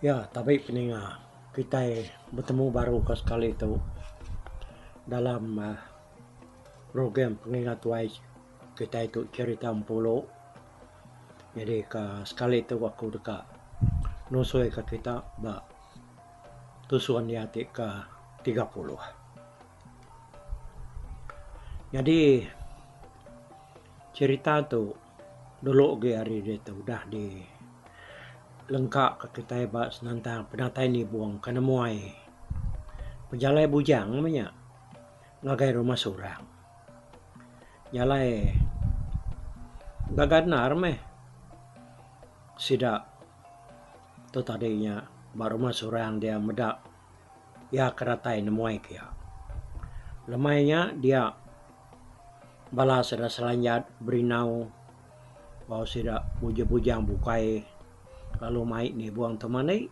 Ya tabi peninga kitai betemu baru ka sekali tu dalam uhh program pengingat tuai kitai tu cherita Empulu. Nyadi ka sekali tu aku deka nusui ka kita ba tusun iya ti ka 30. Nyadi cherita tu dulu agi ari ditu udah di lengka ka kitai ba senentang penatai nibong ke nemuai pejalai bujang meh nya ngagai rumah surang. Jalai gaga endar meh sida tu tadi nya ba rumah surang dia meda iya ke datai nemuai ke iya. Lemai nya dia bala sida selanjat berinau enggau sida bujang-bujang bukai lalu mai nibung tu mandi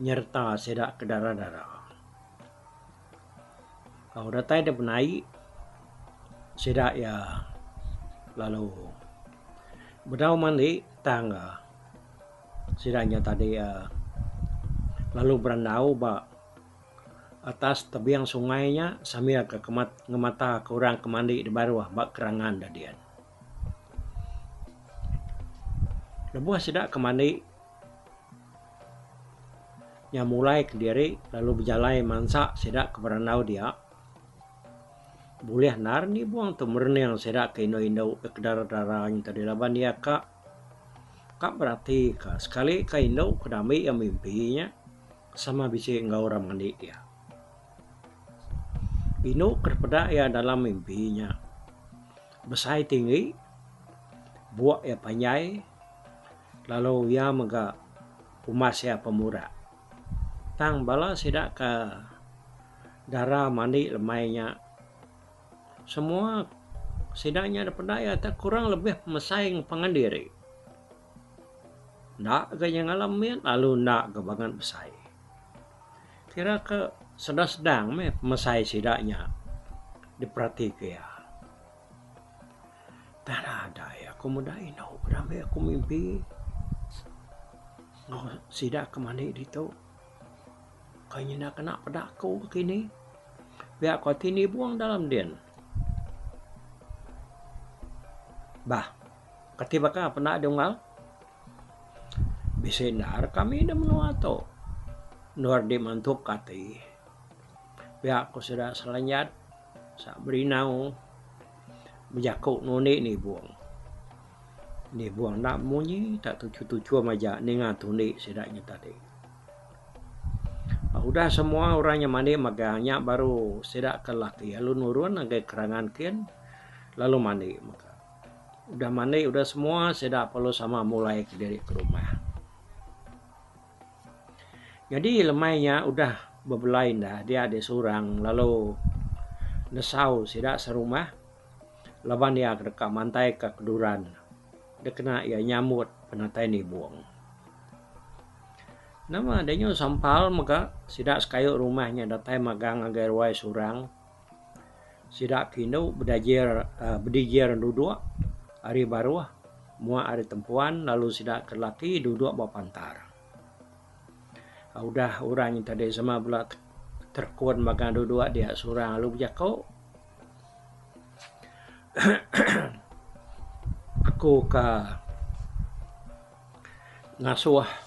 nyereta sida ke dara-dara. Au datai da penaik sida iya lalu bedau mandi tang sida nya tadi lalu berandau ba atas tebing sungai nya sambil ke ngemata ke orang ke mandi da baruh ba kerangan da dian. Lebuh sida ke mandi nya mulai kediri lalu bejalai mansa sida ke berandau dia bulih endar nibung tu merening sida ke indu-indu ke dara-dara nya tadi laban iya ka ka berati ka sekali ka indu ke dambi iya mimpi nya sama bisi enggau orang mandi dia. Indu ke peda iya dalam mimpi nya besai tinggi buk iya panjai lalu iya mega umbas iya pemurak. Tang bala sida ke dara mandi lemai nya semua sida nya da peda iya te kurang lebih pemesai pangan diri. Enda ga iya ngalam mit lalu enda ga bangat besai. Kira ke sedang-sedang meh pemesai sida nya diperatika iya. Tang nadai aku meda indu ke ambi aku mimpi enggau sida ke mandi ditu. Kai nyenda kena peda aku ke kini. Pia ku ati nibung dalam din. Bah kati baka penda diunggal. Bisi endar kami da menua tu endur di mantup ka ati. Pia ku sida selanjat sa berinau bejaku nundi nibung. Nibung enda munyi tak tuchum-tuchum aja ninga tundi sida nya tadi. Udah semua orang nya mandi magang nya baru sida ke laki lalu nurun ngagai kerangan kin lalu mandi mega. Udah mandi udah semua sida perlu sama mulai kediri ke rumah. Nyadi lemai nya udah bebelai enda dia deh seorang lalu nesau sida serumah laban iya deka mantai ka keduran dikena iya nyambut penatai nibung. Nama deh nyu sampal mega sida sekayu rumah nya datai magang ngagai ruai seorang. Sida ke indu bedajir uhh bedijir duduk ari baruh muak ari tempuan lalu sida ke lelaki duduk ba pantar. Udah orang nya tadi sama bela terekun magang duduk dia seorang lalu bejaku Aku ka ngasuh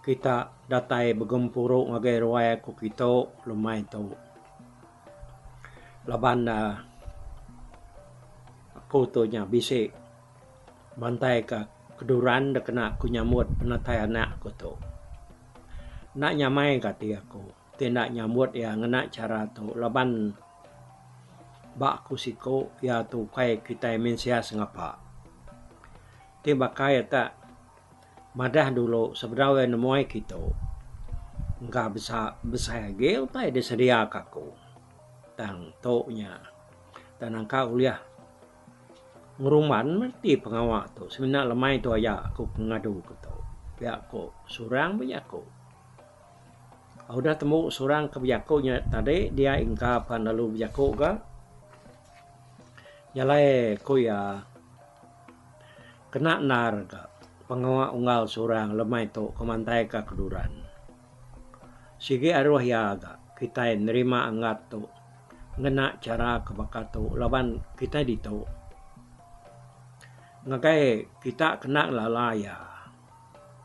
kita datai begempuru ngagai ruai aku kitu lemai tu. Laban ne aku tu nya bisi mantai ka keduran da kena ku nyambut penatai anak ku tu. Enda nyamai ka ati aku ti enda nyambut iya ngena chara tu laban ba aku siku iya tu ukai kitai mensia sengapa. Ti baka iya ta Madah dulu sebedau iya nemuai kitu. Engka besa besai agi utai disediaka aku. Tang tu nya tang nangka ulih ngerumban meh pengawa tu semina lemai tu aja aku ke ngadu ke tu. Pia ku surang bejaku. Udah tembu surang ke bejaku nya tadi dia engka pan lalu bejaku ga. Jalai ku iya. Kena endar ga. Pengawa unggal surang lemai tu ke mantaika keduran. Sigi aruh iya ga kitai nerima anggat tu ngena chara ke baka tu laban kitai ditu ngagai kita kena ngelala iya.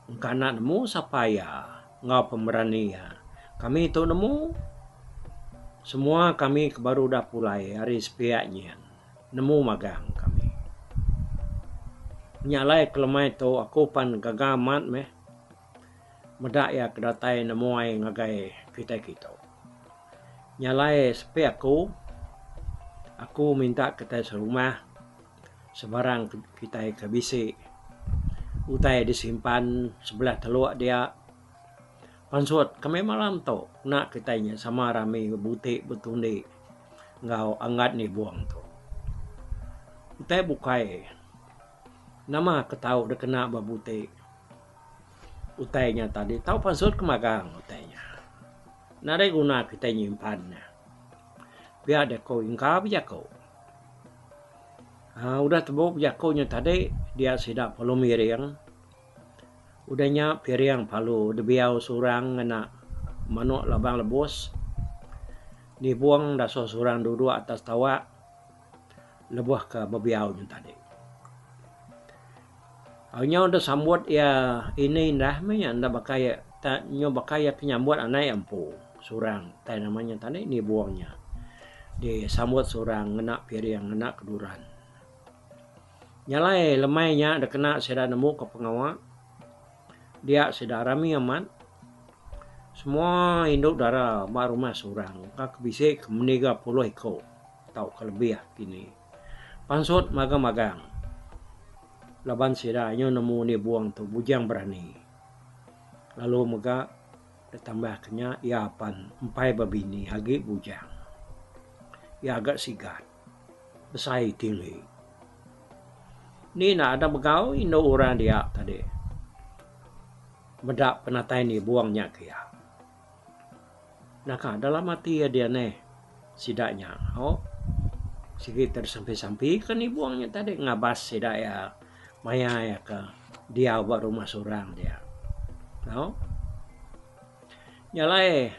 Engka enda nemu sapa iya enggau pemerani iya. Kami tu nemu semua kami ke baru udah pulai ari sepiak nyin nemu magang kami. Nya alai kelemai tu aku pan gaga amat meh meda iya ke datai nemuai ngagai kitai kitu. Nya alai sepi aku, aku minta kitai serumah. Sebarang kitai ke bisi utai disimpan sebelah teluk dia pansut kami malam tu enda kitai nya sama rami bebuti betundi enggau anggat nibung tu. Utai bukai nama ke tau dikena bebuti utai nya tadi tau pansut ke magang utai nya. Nadai guna kitai nyimpan nya. Pia deh ko Ingka bejaku. Aaa udah tembu bejaku nya tadi dia sida perlu miring. Udah nya piring palu dibiau surang ngena manok labang lebus. Nibung dasuh surang duduk atas tawak lebuh ke bebiau nya tadi. Au nyau deh sambut iya ini indah meh nya enda baka iya nyau baka iya ke nyambut anak iya empu surang tai nama nya tadi nibung nya. Disambut surang ngena piring ngena keduran. Nya alai lemai nya deh kena sida nembu ke pengawa dia sida rami amat semua indu dara ba rumah surang ka ke bisi ke meniga puluh iko tauka lebih kini. Pansut magang-magang laban sida nyu nemu nibung tu bujang berani. Lalu mega ditambah ke nya iya pan empai bebini agi bujang. Iya ga sigat besai tinggi. Ni enda ada begau indu orang dia tadi meda penatai nibung nya ke iya. Naka dalam ati iya dia neh sida nya au sigi tersampi-sampi ke nibung nya tadi ngabas sida iya maya iya ke diau ba rumah surang dia. Au nya alai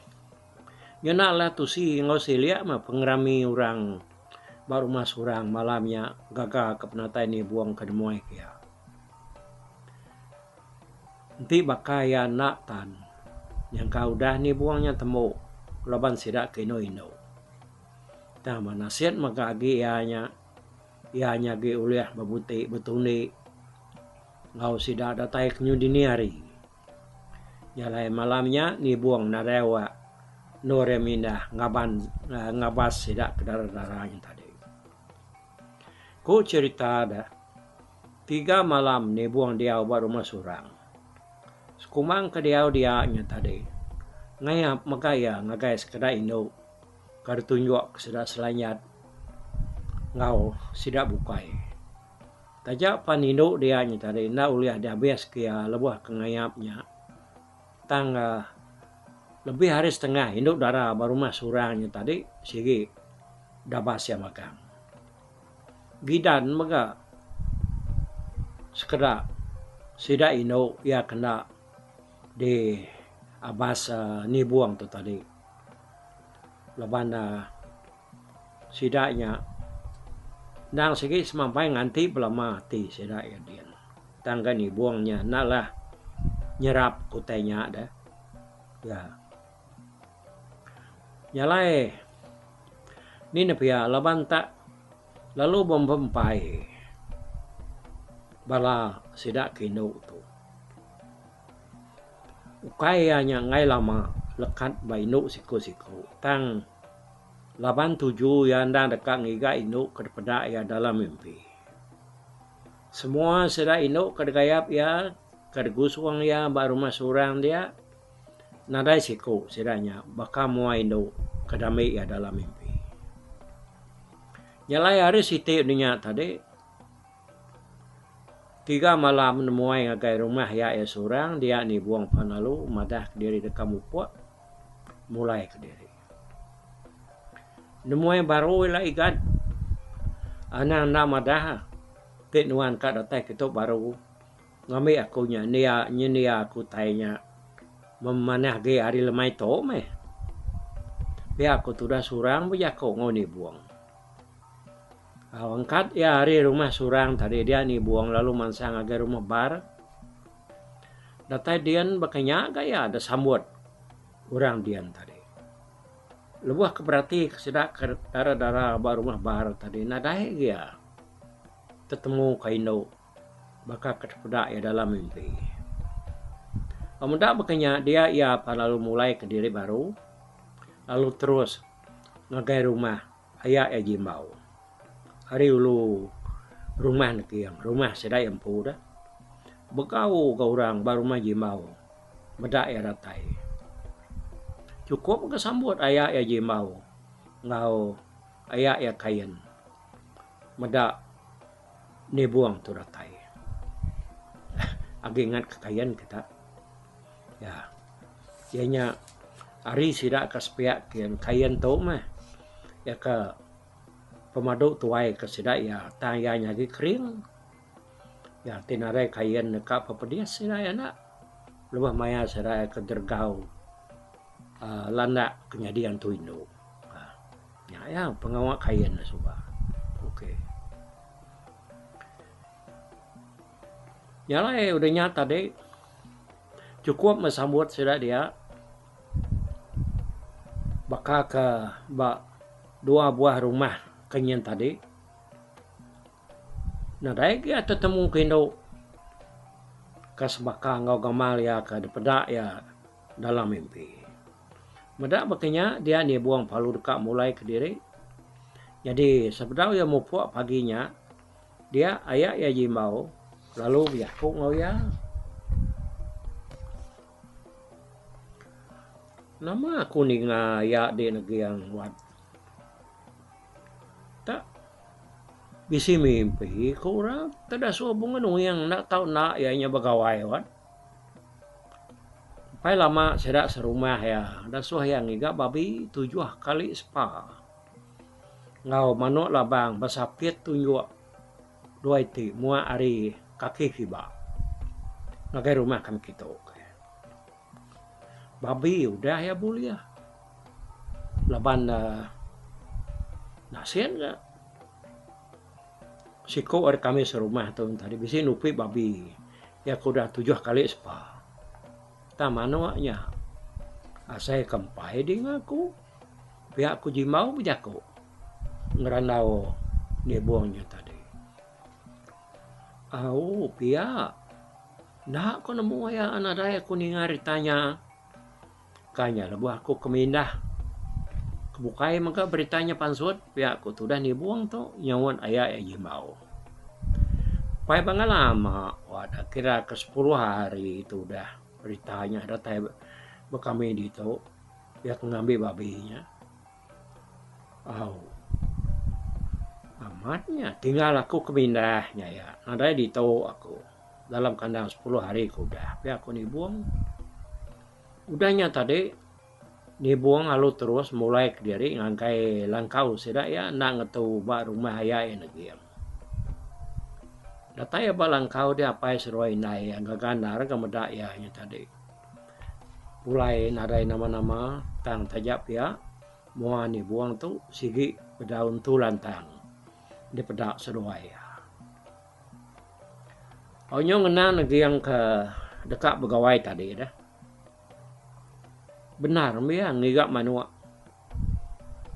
ngena lah tusi enggau silik mah pengerami orang ba rumah surang malam nya gaga ke penatai nibung ke nemuai ke iya. Enti baka iya enda tan, nyangka udah nibung nya tembu laban sida ke indu-indu. Tang ba nasit mega agi iya nya, iya nya agi ulih bebuti betundi enggau sida datai ke nyu dini hari. Nya alai malam nya nibung nadai awak endur iya mindah ngaban ngabas sida ke dara-dara nya tadi. Ku cherita deh, tiga malam nibung diau ba rumah surang. Sekumbang ke diau dia nya tadi, ngayap mega iya ngagai sekeda indu ke ditunjuk ke sida Selanjat enggau sida bukai. Taja pan indu dia nya tadi enda ulih diabis ke iya lebuh ke ngayap nya tang lebih ari setengah indu dara ba rumah surang nya tadi sigi dabas iya magang. Gidan mega sekeda sida indu iya kena di abas nibung tu tadi laban sida nya endang sigi semampai nganti belama ati sida iya din. Tang ga nibung nya enda lah nyerap utai nya deh. Ya. Nya alai ni ne pia laban tak lalu bempai bala sida ke indu tu. Ukai iya nya enggai lama lekat ba indu siku-siku tang laban tuju iya endang deka ngiga indu ke dipeda iya dalam mimpi. Semua sida indu ke digayap iya ke digusung iya ba rumah surang dia. Nadai siku sida nya baka mua indu ke dambi iya dalam mimpi. Nya alai hari siti udah nya tadi, tiga malam nemuai ngagai rumah iya iya seorang dia nibung pan lalu madah kediri deka mupuk mulai kediri. Nemuai baru ila igat anang enda madah ti nuan ka datai kitu baru. Ngambi aku nya ndia nyendia aku utai nya memanah agi ari lemai tu meh. Pia ku tudah Surang bejaku enggau Nibong. Au angkat iya ari rumah Surang tadi dia Nibong lalu mansang ngagai rumah bar. Datai din baka nya ga iya da sambut orang din tadi. Lebuh ke berati ke sida ke dara-dara ba rumah bar tadi nadai agi iya tetemu ka indu. Baka ke tepeda iya dalam mimpi. Pemeda baka nya dia iya pan lalu mulai ke diri baru lalu terus ngagai rumah aya iya Jimbau. Ari ulu rumah neking, rumah sida iya empu deh. Begau ga orang ba rumah Jimbau meda iya datai. Chukup ga sambut aya iya Jimbau enggau aya iya Kain meda. Nibung tu datai. Agi ngat ke kayan kita. Ya. Iya nya ari sida ke sepiak kin kayan tu meh iya ke pemadu tuai ke sida iya tang iya nya agi kering. Ya ti nadai kayan deka pepedis sida iya enda. Lebuh maya sida iya ke deregau uhh landak ke nyadi antu indu. Nya iya pengawa kain ne suba. Ok. Nya alai udah nya tadi chukup meh sambut sida dia baka ke ba dua buah rumah ke nyin tadi. Nadai agi tetemu ke indu ke sebaka enggau gamal iya ke dipeda iya dalam mimpi. Meda baka nya dia nibung parlu deka mulai kediri. Nyadi sebedau iya mupuk pagi nya dia aya iya jimbau lalu bejaku enggau iya. Nama aku ninga iya di neging wat. Tak bisi mimpi ku orang tak dasuh bunga nuing enda tau enda iya nya begawai wat. Empai lama sida serumah iya dasuh iya ngiga babi tujuh kali sepa enggau manok labang besapit tunjuk dua iti muak ari kaki kiba ngagai rumah kami kitu. Babi udah iya bulih laban ne nasin ga siku ari kami serumah tu tadi bisi nupi babi iya ke udah tujuh kali sepa. Tang manok nya asai ke empai dinga ku pia ku Jimbau bejaku ngerandau nibung nya tadi. Au pia. Enda ku nemu iya nadai aku ninga rita nya. Ka nya lebuh aku ke mindah ke bukai mega berita nya pansut pia ku tudah nibung tu nyaut aya iya jimbau. Pai bangat lama wak kira ke sepuluh hari tudah berita nya datai ba kami ditu pia ku ngambi babi nya. Au. Amat nya tinggal aku ke mindah nya iya. Nadai ditu aku dalam kandang sepuluh hari ke udah pia ku Nibong. Udah nya tadi Nibong lalu terus mulai kediri ngagai langkau sida iya enda ngetu ba rumah aya iya neging. Datai iya ba langkau dia apai seduai indai iya gaga endar ga meda iya nya tadi. Pulai nadai nama-nama tang taja pia mua nibung tu sigi bedau entu lantang dipeda seduai iya. Au nyu ngenang neging ke deka begawai tadi deh. Bendar mih iya ngiga manuk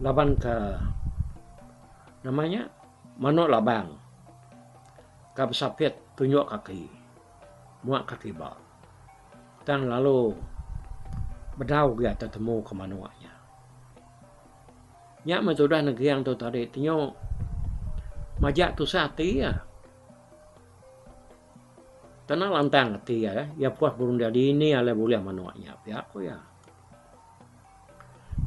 laban ke nama nya manuk labang ka besapit tunjuk kaki muak kaki ba. Tang lalu bedau gia tetemu ke manuk nya. Nya meh tudah neging tu tadi tenyu majak tusah ati iya. Tenang lantang ati iya, iya puas berunding dini alai bulih manuk nya pia ku iya.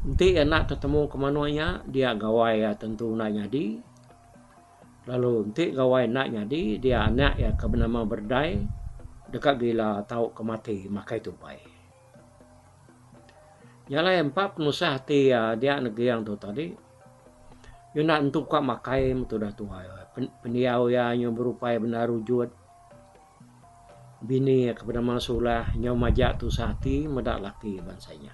Enti iya enda tetemu ke manuk nya dia gawai iya tentu enda nyadi. Lalu enti gawai enda nyadi dia anak iya ke benama Berdai deka gila tauka mati makai tubai. Nya alai empa penusah ati iya dia neging tu tadi iya enda entu ka makai meh tudah tuai. Pendiau iya nyau berupai bendar ujut. Bini iya ke benama Sulah nyau majak tusah ati meda laki bansa nya.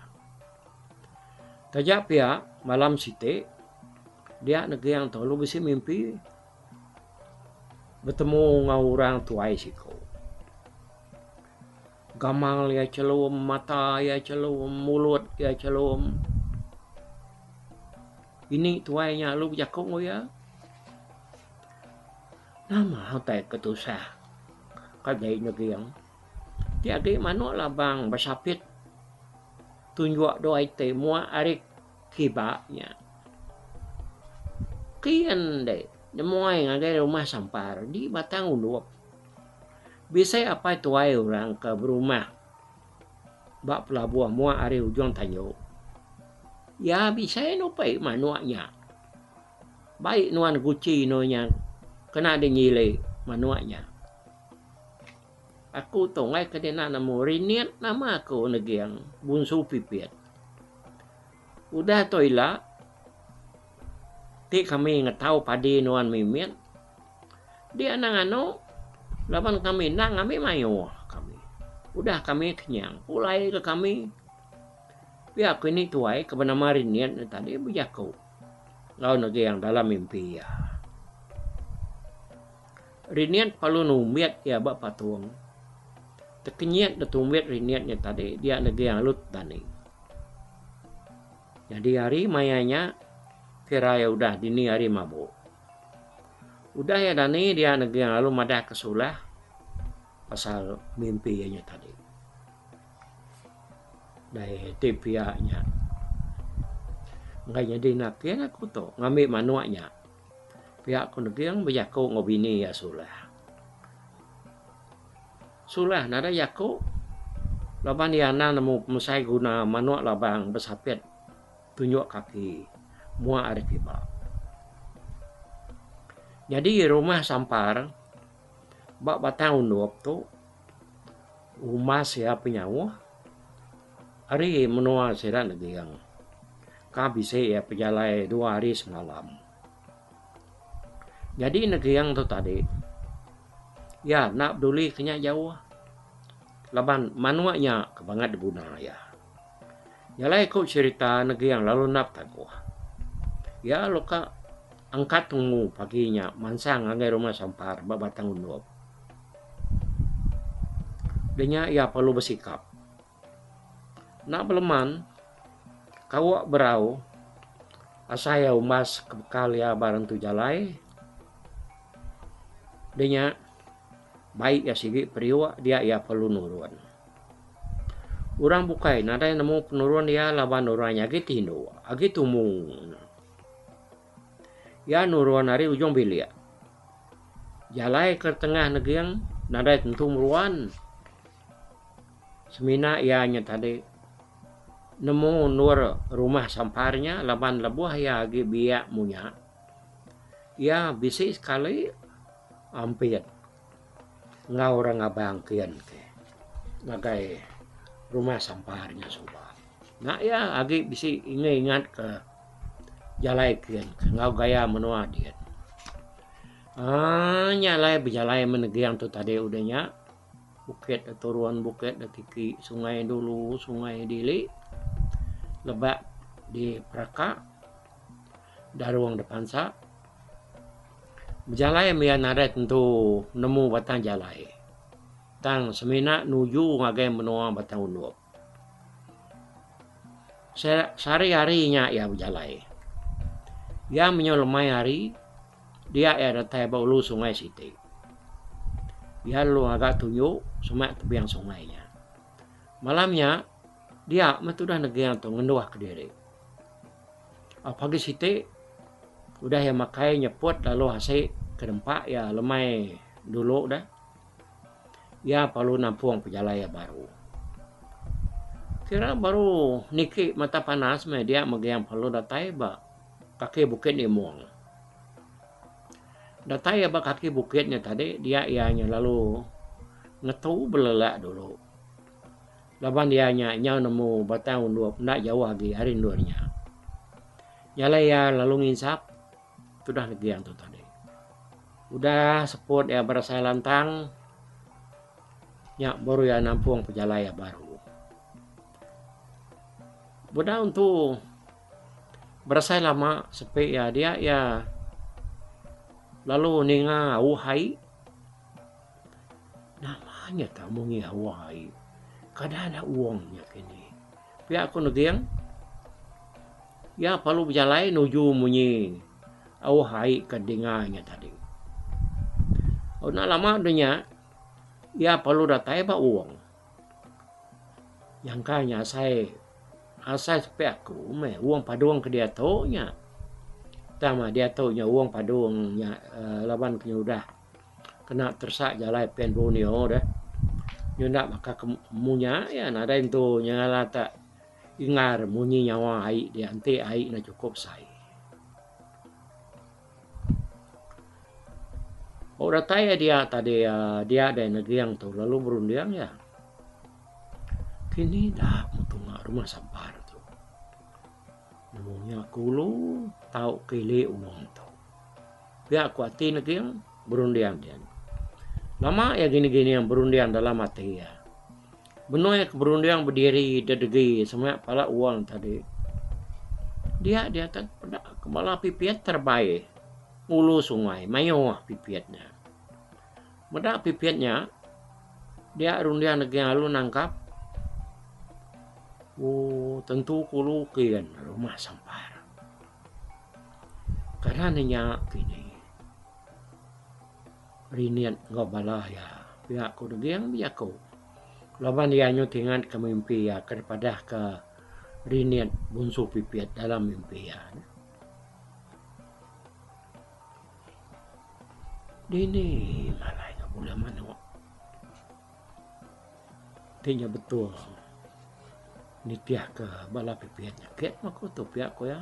Taja pia, malam siti, dia Neging tu lalu bisi mimpi betemu enggau orang tuai siku. Gamal iya chelum, mata iya chelum, mulut iya chelum. Ini tuai nya lalu bejaku enggau iya. Nama utai ke tusah ka dei Neging. Ti agi manuk labang besapit tunjuk dua iti muak ari kiba nya. Kian dei nemuai ngagai rumah sampar di Batang Undop. Bisi apai tuai orang ke berumah ba pelabuh muak ari ujung tanju. Iya bisi nupi manuk nya. Bai nuan guchi inu nya kena deh nyili manuk nya. Aku tu enggai ke dina nemu rinit nama aku neging Bunsu Pipit. Udah tu ila ti kami ngetau padi nuan mimit dia anang anu laban kami enda ngambi mayuh kami. Udah kami kenyang pulai ke kami. Pia ku ini tuai ke benama Rinit ne tadi bejaku enggau neging dalam mimpi iya. Rinit perlu numbit iya ba patung. Tekenyit da tumbit rinit nya tadi dia neging lalu dani. Nyadi hari maya nya kira iya udah dini hari mabuk. Udah iya dani dia neging lalu madah ke sulah pasal mimpi iya nya tadi. Dai ti pia nya. Enggai nyadi nakin aku tu ngambi manuk nya. Pia ku Neging bejaku enggau bini iya Sulah. Sulah nadai jaku laban iya anang nemu pemesai guna manuk labang besapit tunjuk kaki muak ari kiba. Nyadi rumah sampar ba Batang Undop tu. Umas iya penyauh ari menua sida Neging ka bisi iya pejalai dua hari semalam. Nyadi Neging tu tadi iya enda peduli ke nya jauh laban manuk nya ke bangat diguna iya. Nya alai ku cherita Neging lalu enda betaguh. Iya lalu ka angkat tungu pagi nya mansang ngagai rumah sampar ba Batang Undop. Udah nya iya perlu besikap. Enda beleman kawa berau asai iya umbas ke bekal iya ba rentu jalai. Udah nya bai iya sigi periuk dia iya perlu nurun. Orang bukai nadai nemu penurun iya laban orang nya agi tinduk agi tumu. Iya nurun ari ujung bilik. Jalai ke tengah neging nadai tentu meruan. Semina iya nya tadi nemu endur rumah sampar nya laban lebuh iya agi biak munya iya bisi sekali ampit enggau orang ngabang kin ke ngagai rumah sampar nya suba. Nya iya agi bisi ingat-ingat ke jalai kin enggau gaya menua din. Aaa nya alai bejalai meneging tu tadi udah nya bukit da turun bukit da tiki sungai dulu sungai dili lebak di peraka darung da pansa. Bejalai mih iya nadai tentu nemu batang jalai tang semina nuju ngagai menua Batang Undop. Sehari-hari nya iya bejalai. Iya menyau lemai hari dia iya datai ba ulu sungai siti. Iya lalu ngaga tunjuk semak tebing sungai nya. Malam nya dia meh tudah neging tu ngenduh kediri. Pagi siti udah iya makai nyeput lalu asi ke nempa iya lemai dulu deh. Iya perlu nampung pejalai iya baru. Kira baru niki mata panas meh dia megeng perlu datai ba kaki Bukit Nimung. Datai iya ba kaki bukit nya tadi dia iya nya lalu ngetu belelak dulu. Laban iya nya nyau nemu Batang Undop enda jauh agi ari endur nya. Nya alai iya lalu nginsap. Tudah Neging tu tadi. Udah seput iya berasai lantang. Nya baru iya nampung pejalai iya baru. Bedau entu berasai lama sepi iya dia iya lalu ninga auh ai. Nama nya tau munyi auh ai. Kada enda wong nya kini. Pia ku Neging iya perlu bejalai nuju munyi auh ai ke dinga nya tadi. Enda lama deh nya iya perlu datai ba wong. Nyangka nya asai asai sepi aku meh wong padung ke diatu nya. Tang mah diatu nya wong padung nya uhh laban ke nyudah kena teresak jalai Pan Borneo deh. Nyunda baka ke munya iya nadai entu nyengala te ingar munyi nyawa ai dia enti ai ne chukup sai. Ba datai iya dia tadi uhh dia deh neging tu lalu berunding iya. Kini da tunga rumah sabar tu. Nemu nya ke ulu tau ke ili wong tu. Pia ku ati neging berunding dian. Lama iya gining-gining berunding dalam ati iya. Benoi ke berunding bediri dedegi semak pala wong tadi. Dia dia peda ke bala pipit terebai. Ngulu sungai mayuh pipit nya. Meda pipit nya dia runding neging lalu nangkap ooh tentu ku ulu kin rumah sampar. Karan ne nya kini rinit enggau bala iya pia ku neging bejaku laban iya nyau tingat ke mimpi iya ke dipadah ke rinit bunsu pipit dalam mimpi iya. Dini malai nya bulih manok. Ti nya betul nitih ke bala pipit nya ke meh ku tu pia ku iya.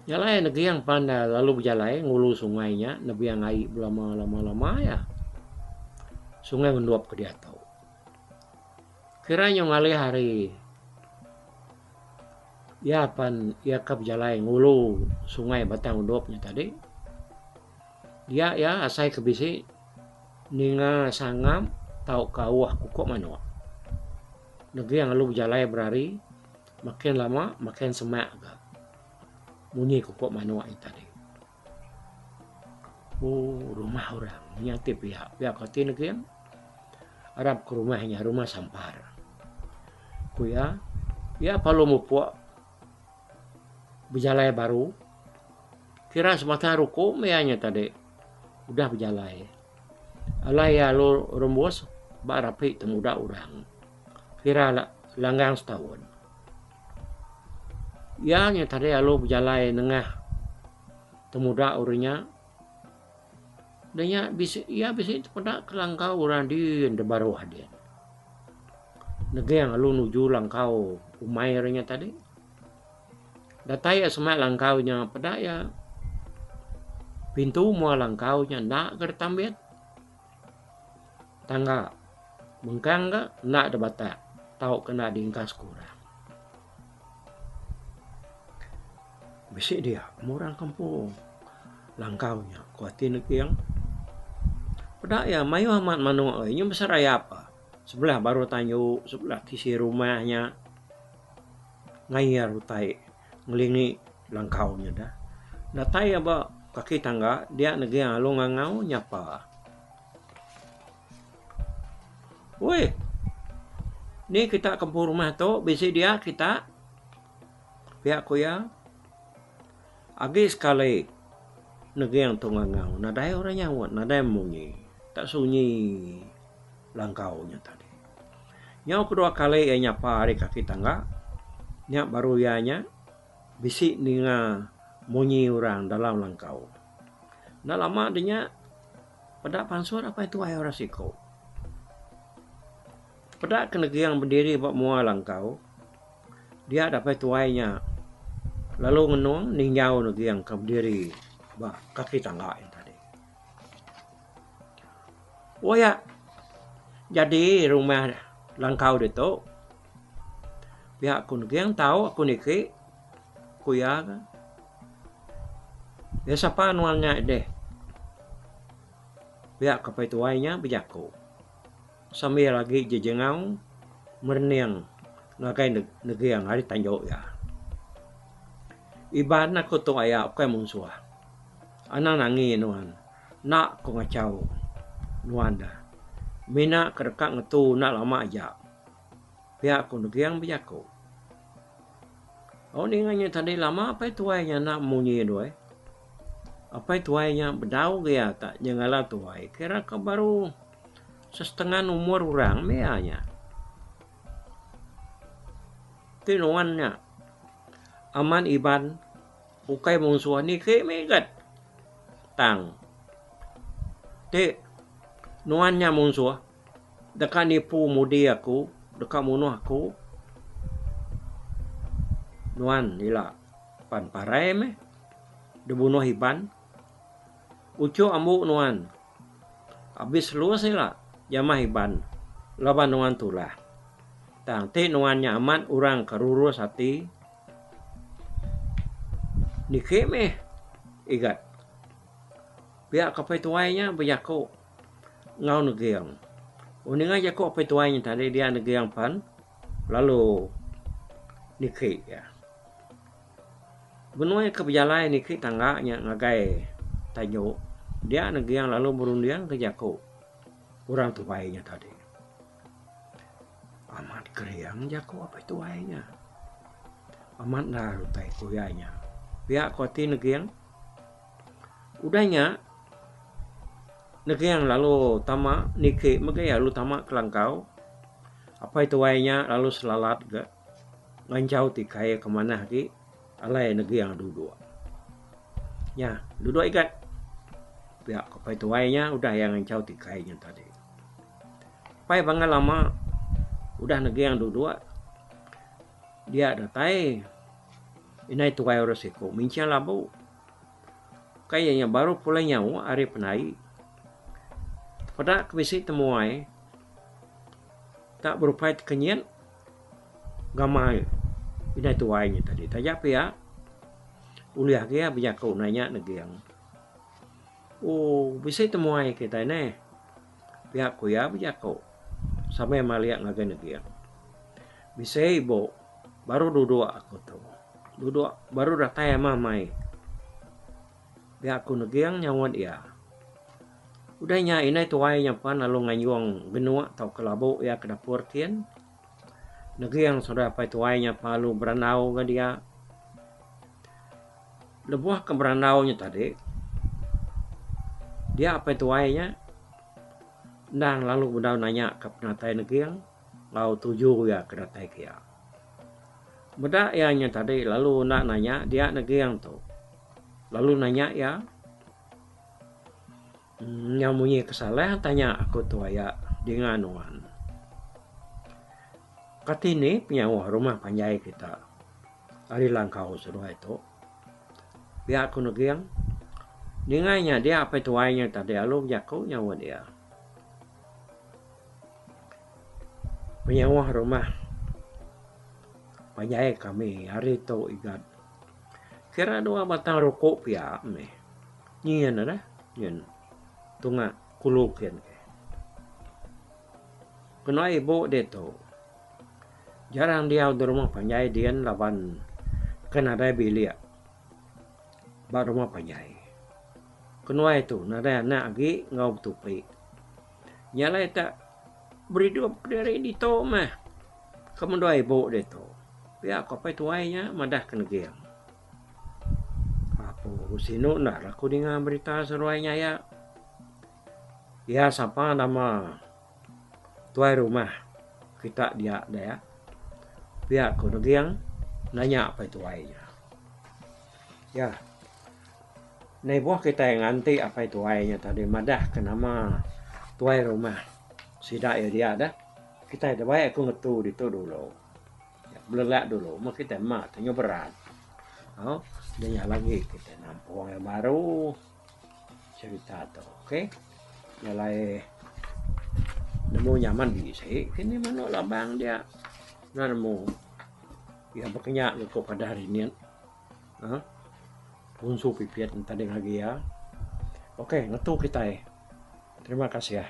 Nya alai neging pan lalu bejalai ngulu sungai nya nebing ai belama lama lama iya. Sungai Undop ke diatu. Kira nyau ngalih hari iya pan iya ke bejalai ngulu sungai Batang Undop nya tadi dia iya asai ke bisi ninga sangap tauka auh kukok manok. Neging lalu bejalai berari makin lama makin semak ga munyi kukok manok nya tadi. Ooh rumah orang nya ti pia pia ko ti neging arap ke rumah nya rumah sampar. Ku iya, iya perlu mupuk bejalai baru kira sebatang ruku meh iya nya tadi udah bejalai. Alai iya lalu rembus ba rapi temuda orang kira langgang setaun. Iya nya tadi lalu bejalai nengah temuda orang nya. Da nya bisi iya bisi tepeda ke langkau orang din da baruh din. Neging lalu nuju langkau umai orang nya tadi. Datai iya semak langkau nya peda iya pintu mua langkau nya enda ga ditambit. Tangga mengkang ga enda dibatak tauka enda diengkas ke orang. Bisi dia murang kampung langkau nya ku ati neging. Peda iya mayuh amat manuk ai nyau beserayap sebelah baruh tanju sebelah tisi rumah nya ngair utai ngelingi langkau nya dah. Datai iya ba kaki tangga dia neging lalu ngangau nyapa. Oi. Ni kita ke empu rumah tu bisi dia kita. Pia ku iya. Agi sekali neging tu ngangau nadai orang nyaut nadai munyi tak sunyi langkau nya tadi. Nyau kedua kali iya nyapa ari kaki tangga nya baru iya nya bisi ninga munyi orang dalam langkau. Enda lama de nya Peda pansut apai tuai orang siku. Peda ke neging bediri ba mua langkau, dia da apai tuai nya lalu ngenung ninjau neging ke bediri ba kaki tangga nya tadi. Wak iya jadi rumah langkau ditu pia ku neging tau aku niki ku iya ga. Iya sapa nuan nya deh. Pia ke apai tuai nya bejaku. Sambil agi jejengau merening ngagai neging ari tanju iya. Iban aku tu aya ukai munsuh. Anang nangi nuan. Enda ku ngachau nuan da. Mina ke deka ngetu enda lama aja. Pia ku Neging bejaku. Au ninga nya tadi lama apai tuai nya enda munyi doi. Apai tuai nya bedau ge iya ta nyengala tuai kira ka baru sesetengah umur orang meh iya nya. Ti nuan nya amat Iban ukai munsuh niki meh igat tang ti nuan nya munsuh deka nipu mudi aku deka munuh aku nuan ila pan parai meh dibunuh Iban. Uchu ambu nuan abis lus ila jamah Iban laban nuan tulah. Tang ti nuan nya amat orang ke rurus ati niki meh igat. Pia ke apai tuai nya bejaku enggau Neging. Un ninga jaku apai tuai nya tadi dia Neging pan lalu niki iya. Benoi ke bejalai niki tangga nya ngagai tanju dia Neging lalu berunding ke jaku orang tuai nya tadi. Amat kering jaku apai tuai nya. Amat endar utai ku iya nya. Pia ku ati Neging. Udah nya Neging lalu tama niki mega iya lalu tama ke langkau. Apai tuai nya lalu selalat ga. Nganchau tikai ke manah agi alai neging duduk. Nya, duduk igat. Pia ko pai tuai nya udah iya nganchau tikai nya tadi. Pai bangat lama udah neging duduk dia datai indai tuai orang siku minching labu. Kai iya nya baru pulai nyauh ari penai. Peda ke bisi temuai tak berupai tekenyit. Gamai indai tuai nya tadi. Taja pia ulih agi iya bejaku nanya neging. Ooh bisi temuai kitai neh. Pia ku iya bejaku sambil malik ngagai neging. Bisi ibu baru duduk aku tu. Duduk baru datai amah amai. Pia ku Neging nyaut iya. Udah nya indai tuai nya pan lalu ngayung genuk tauka labu iya ke dapur kin. Neging sudah apai tuai nya pan lalu berandau enggau dia. Lebuh ke berandau nya tadi dia apai tuai nya endang lalu bedau nanya ka penatai Neging enggau tuju iya ke datai ke iya. Meda iya nya tadi lalu enda nanya dia Neging tu. Lalu nanya iya, Nyau munyi ke salah tanya aku tu aya dinga nuan. Kati ni penyauh rumah panjai kita ari langkau seduai tu? Pia ku Neging. Ninga nya dia apai tuai nya tadi lalu bejaku nyaut iya. Penyauh rumah panjai kami ari tu igat. Kira dua batang ruku pia meh. Nyin adah nyin tunga kulu kin ke. Kena ibu ditu jarang diau da rumah panjai din laban ke nadai bilik ba rumah panjai. Kenuai tu nadai anak agi enggau betupi. Nya alai tak beridup kediri ditu meh. Ke mendua ibu ditu. Pia ko apai tuai nya madah ke Neging. Apu sinu enda lah ku ninga berita seduai nya aya. Iya sapa nama tuai rumah kita dia deh. Pia ko Neging nanya apai tuai nya. Ya. Nibuh kitai nganti apai tuai nya tadi madah ke nama tuai rumah sida iya dia deh. Kitai da bai aku ngetu ditu dulu. Belelak dulu meh kitai ema ti nyau berat. Au da nya lagi kitai nampung iya baru cerita tu ok. Nya alai nemu nyaman bisi kini menu labang dia. Enda nemu iya baka nya ku padah rinit uhh bunsu pipit tadi ngagi iya. Ok ngetu kitai. Terima kasih.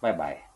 Bye bye.